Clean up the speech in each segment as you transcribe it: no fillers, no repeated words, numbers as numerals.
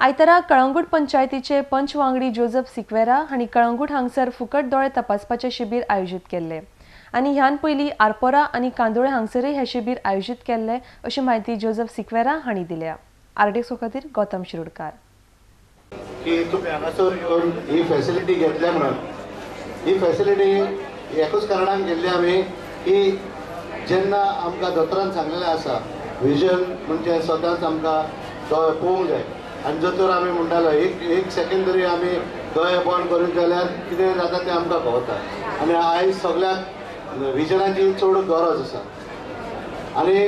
आयतारा कळंगूट पंचायतीचे पंच वांगडी जोजफ सिक्वेरा हांणी कळंगूट हांगसर फुकट दोळे तपासपाचे शिबीर आयोजीत केल्ले आनी ह्यान पयलीं आरपोरा आनी कांदोळे हांगसरय हे शिबीर आयोजीत केल्ले अशी म्हायती जोजफ सिक्वेरा हांणी दिल्या. आरडीएक्स खातीर गौतम शिरोडकार. की तुमी हांगासर येवन ही फॅसिलिटी घेतल्या म्हणून, ही फॅसिलिटी एकूच कारणान घेतली आमी की जेन्ना आमकां दोतोरान सांगलेलें आसा विजन म्हणजे सदांच आमकां दोळे पळोवंक जाय आनी दोतोर आमी म्हणटालो एक एक सेकेंड तरी आमी दोळे बंद करून जाल्यार कितें जाता तें आमकां कळटा. आनी आयज सगळ्याक विजनाची चड गरज आसा आनी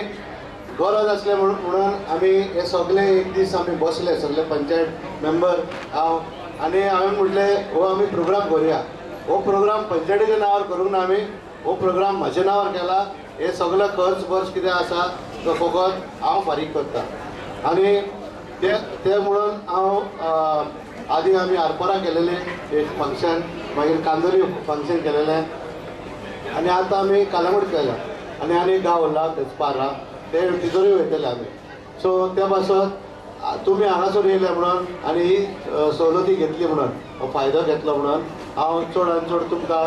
गरज आसले म्हणून आमी हे सगळे एक दीस आमी बसले सगळे पंचायत मेंबर हांव आनी हांवें म्हटलें हो आमी प्रोग्राम करुया. हो प्रोग्राम पंचायतीच्या नांवार करूंक ना, आमी हो प्रोग्राम म्हज्या नांवार केला. हे सगळे खर्च बर्च कितें आसा तो फकत हांव फारीक करता आनी ते म्हणून हांव आदी आमी आरपोरा केलेलें एक फंक्शन, मागीर कांदोली फंक्शन केलेलें आनी आतां आमी कालांगूट केलां आनी आनी गांव उरला पारा ते तितूरूय वयतले आमी. सो त्या पासत तुमी हांगासर येयले म्हणून आनी ही सवलती घेतली म्हणून हो फायदो घेतलो म्हणून हांव चड आनी चड तुमकां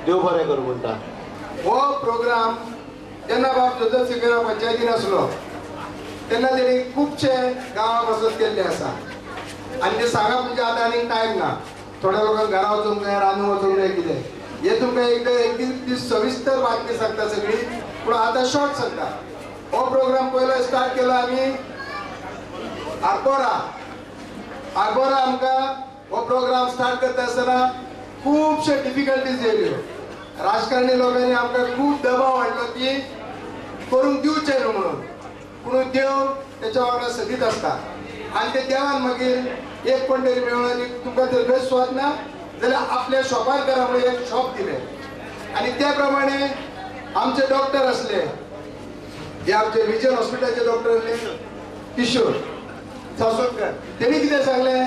देव बरें करूं म्हणटा. हो प्रोग्राम जेन्ना बाब जोजफ सिक्वेरा पंचायतीन आसलो तेन्ना तेणी खुबशे गांवां पासत केल्ले आसा आनी ते सांगप म्हणजे आतां आनीक टायम ना. थोड्या लोकांक घरा वचूंक जाय, रांदूंक वचूंक जाय, कितें हे तुमकां एकदां एक दीस सविस्तर बातमी सांगता सगळी, पूण आतां शॉर्ट सांगता. हो प्रोग्राम पयलो स्टार्ट केलो आमी आरपोरा. आरपोरा आमकां हो प्रोग्राम स्टार्ट करता आसतना खुबशे डिफिकल्टीज येयल्यो. राजकारणी लोकांनी आमकां खूब दबाव हाडलो की करूंक दिवचें न्हू म्हणून, पूण देव तेच्या वांगडा सदींच आसता आनी ते देवान मागीर एक कोण तरी मेळून आनी तुमकां जर खंय स्वाद ना जाल्यार आपल्या शॉपार करा म्हणून एक शॉप दिलें आनी त्या प्रमाणे आमचे डॉक्टर आसले, हे आमचे विजन हॉस्पिटलाचे डॉक्टर आसले किशोर सासोडकर, तेणी कितें सांगलें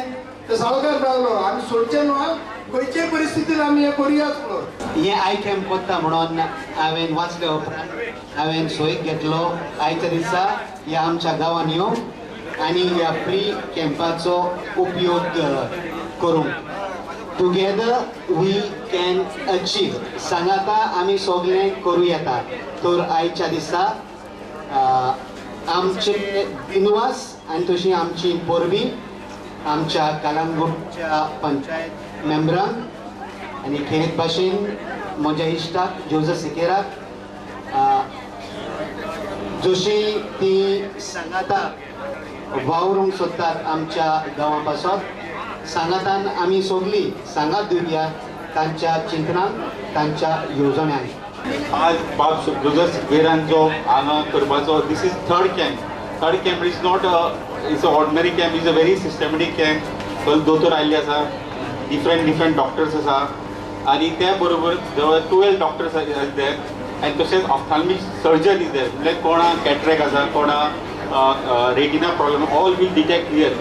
ते सावकार लागलो आमी सोडचें न्हू, खंयचेय परिस्थितीन आमी हें करुयाच म्हणून. हें I camp कोत्ता म्हणून हांवें वाचले उपरांत हांवें सोयीक घेतलो आयच्या दिसा ह्या आमच्या गांवान येवन आनी ह्या फ्री कॅम्पाचो उपयोग करूंक. टुगेदर we can achieve, सांगाता आमी सगळें करूं येता. तर आयच्या दिसा आमचे दिनवास आनी तशी आमची परबी आमच्या कळंगूटच्या पंचायत मेंबरांक आनी खेरीत भाशेन म्हज्या इश्टाक जोजफ सिकेराक जशी ती सांगाता वावरूंक सोदतात आमच्या गांवां पासत, सांगातान आमी सगळीं सांगात दिवया तांच्या चिंतनाक, तांच्या येवजण्यांक. आज बाब जोजफ सिक्वेरान जो हांगा करपाचो, this is third camp. Third camp is not it's a ordinary camp, is a very systematic camp. दोतोर आयिल्ले आसा, डिफरंट डिफरंट डॉक्टर्स आसा आनी त्या बरोबर जवळ 12 डॉक्टर्स आस there आनी तशेंच ऑफ्थाल्मिक सर्जन is there. म्हणल्यार कोणा कॅट्रॅक आसा, कोणा retina problem, all will detect here.